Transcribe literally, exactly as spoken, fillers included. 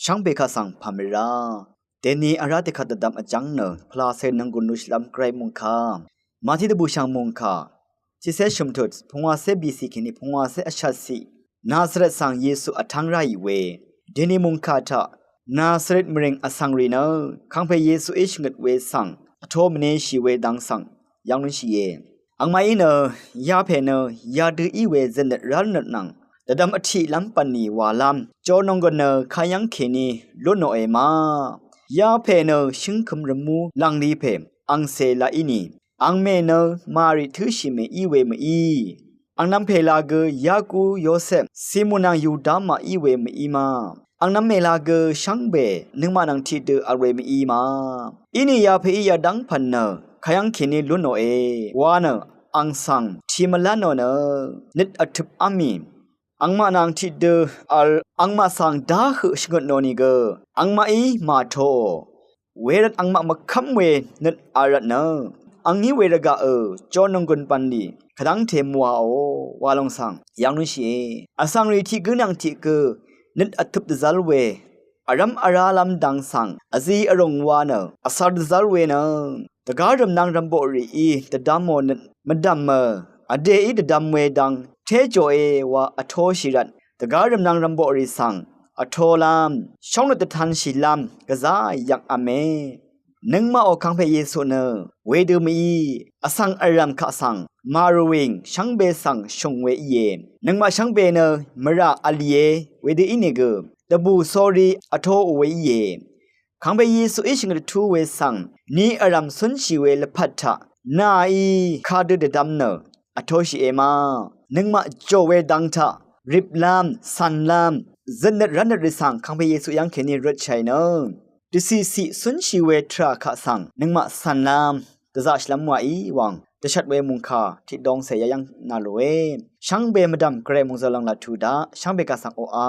shvngbe kaq svng pàmvrá. Dèni vrá dvkvt dvdvm vjv́ng nø pvlacè nvnggùn lushìlv́m gvray mòngkà, Mati dvbùshv̀ng mòngkà tiqcé shø̀mtut pungwàcé bìcì kèní pungwàcé vshvtciq, Nazaret svng Yesu vtv́ng ráì we. Dèni mòngkà taq Nazaret mvrìng vsvng rì nø kàngpè Yesuí shvngøt we svng vtō mvneshì we dang svng yv́ng lúnshìe. Angmaqí nø yapè nø yadø í we zøtnøt rálnøt nvng dvdvm vtiqlv́m bv̀nlì wàlv́m jònònggùn nø kayv́ng kèní lúnòe ma. Yapè nø shǿngkøm rvmú lv̀ngli pè angcè laq ínì, angmè nø màrì tǿshì mèí we mø̀í. Angnv̄m pèla gø Yaku, Yosep, Simun nvng Yuda màí we mø̀í ma. Angnv̄m mèla gø shvngbe nøngmaq nvng tiqdø vl we mø̀í ma. Inìya pèí yadv́ng pv̀n nø kayv́ng kèní lúnòe wa nø ang svng tiq mvlá nò nø nøt vtøp ámì. Angmaq nvng tiqdø vl angmaq svng dá høq shvngøt nò nìgø angmaqí màtoò. Wervt angmaq mvkv́m we nøt vl rvtnø angí we rvgaqø jònònggùn bv̀nlì kvdv́ngte mvwàò wa lòng svng yv́ng lúnshìe. Vsvng rì tiq gǿ nvng tiq gø nøt vtøp dvzv́l we vrv́m vrálv́m dang svng vzi vrùng wa nø vsvr dvzv́l we nø dvgá rv̀mnvng rvmboqrìí dvdvmò nøt mvdv̀mø vdèí dvdvm we dang té jòe wa vtōshì rvt dvgá rv̀mnvng rvmboqrì svng vtōlv́m shóngnøt dvtanshìlv́m gvzá yvkv̄me. Nøngmaqò kàngpè Yesu nø wedø mø̀í vsvng vrv̀m kaq svng màrvwìng shvngbe svng shùng we íe. Nøngmaq shvngbe nø mvrà v̄lìe wedø ínìgø dvbù sórí vtōò we íe. Kàngpè Yesuí shvngøt dvtú we svng ni vrv̀m cúnshì we lvpat taq nàí kadø dvdvm nø vtōshìe ma. Nøngmaq jò we dang taq riplv́m, cv̀nlv́m, zøtnøt rvtnøt rì svng kàngpè Yesu yv́ng kèní røtshàì nø dvcìcì cúnshì we tvrà kaq svng nøngmaq cv̀nlv́m dvzaqshìlv́m wàí wvng dvshvt we mòngkà tiqdongcè yayv́ng nà lòe. Shvngbe mvdv̀m gvray mòngzø̀l lv̀ng laq tuq daq shvngbe kaq svng oqà.